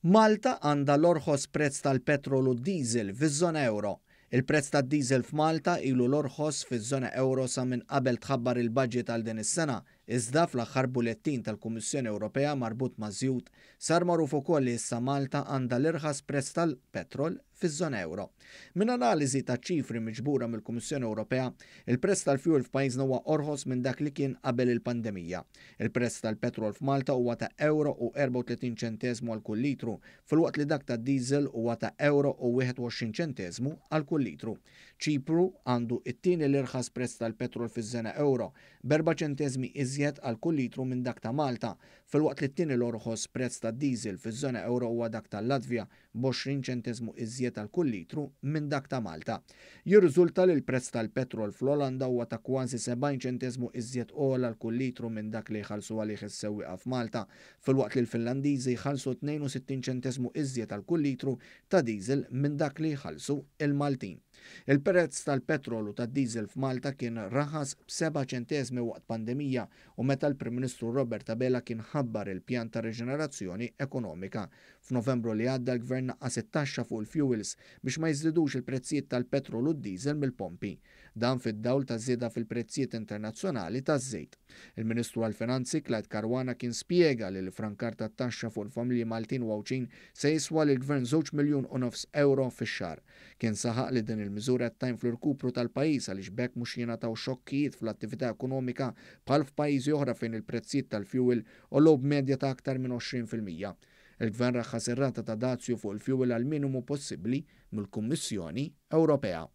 Malta għandha l-orħos prezz tal-petrol u d-diesel fiż-żona ewro. Il-prezz tad-diesel f'Malta ilu l-orħos fiż-żona ewro sa minn qabel tħabbar il-budget għal din is-sena. Iżda fl-aħħar bulettin tal-Kummissjoni Ewropea marbut maż-żjut, sar magħruf ukoll li issa Malta għandha l-irħas prezz tal-petrol fiż-żona ewro. Minn analiżi ta' ċifri miġbura mill-Kummissjoni Ewropea, il-prezz tal-fuel f'pajjiżna huwa orħos minn dak li kien qabel il-pandemija. Il-prezz tal-petrol f'Malta huwa ta' euro u 34 ċenteżmu għal kull litru, filwaqt li dak tad-diesel huwa ta' euro u 21 ċenteżmu għal kull litru. Ċipru għandu it-tieni l-irħas prezz tal-petrol fiż-żona ewro, b'4 ċenteżmi iżjed għal kull litru minn dak ta' Malta, filwaqt li t-tieni l-orħos prezz tad-diesel fiż-żona ewro huwa dak tal-Latvja, b'20 ċenteżmu iżjed għal kull litru minn dak ta' Malta. Jirriżulta li l-prezz tal-petrol fl-Olanda huwa ta' kważi 70 ċenteżmu iżjed ogħla għal kull litru minn dak li jħallsu għalih is-sewwieqa f'Malta, filwaqt li l-Finlandiżi jħallsu 62 ċenteżmu iżjed għal kull litru ta' diesel minn dak li jħallsu il-Maltin. Il-prezz tal-petrol u tad-diesel f'Malta kien raħas b'7 ċenteżmi waqt pandemija u meta l-Prim Ministru Robert Abela kien ħabbar il-pjan ta' reġenerazzjoni ekonomika. F'Novembru li għadda, l-Gvern naqqas it-taxxa fuq il-fuels biex ma jiżdidux il-prezzijiet tal-petrol u d-diesel mill-pompi. Dan fid-dawl ta' żieda fil-prezzijiet internazzjonali taż-żejt. Il-Ministru għal-Finanzi Clyde Caruana kien spjega li l-iffrankar tat-taxxa fuq il-familji Maltin u Għawdxin se jiswa lill-Gvern 2.5 miljun euro fix-xahar. Kien saħaq li din il-miżura tgħin fl-irkupru tal-pajjiż, għaliex b'hekk mhux jingħataw xokkijiet fl-attività ekonomika bħal f'pajjiżi oħra fejn il-prezzijiet tal-fuel għolew b'medja ta' aktar minn 20%. Il-Gvern raħħas ir-rata ta' dazju fuq il-fuel għal minimu possibbli mill-Kummissjoni Ewropea.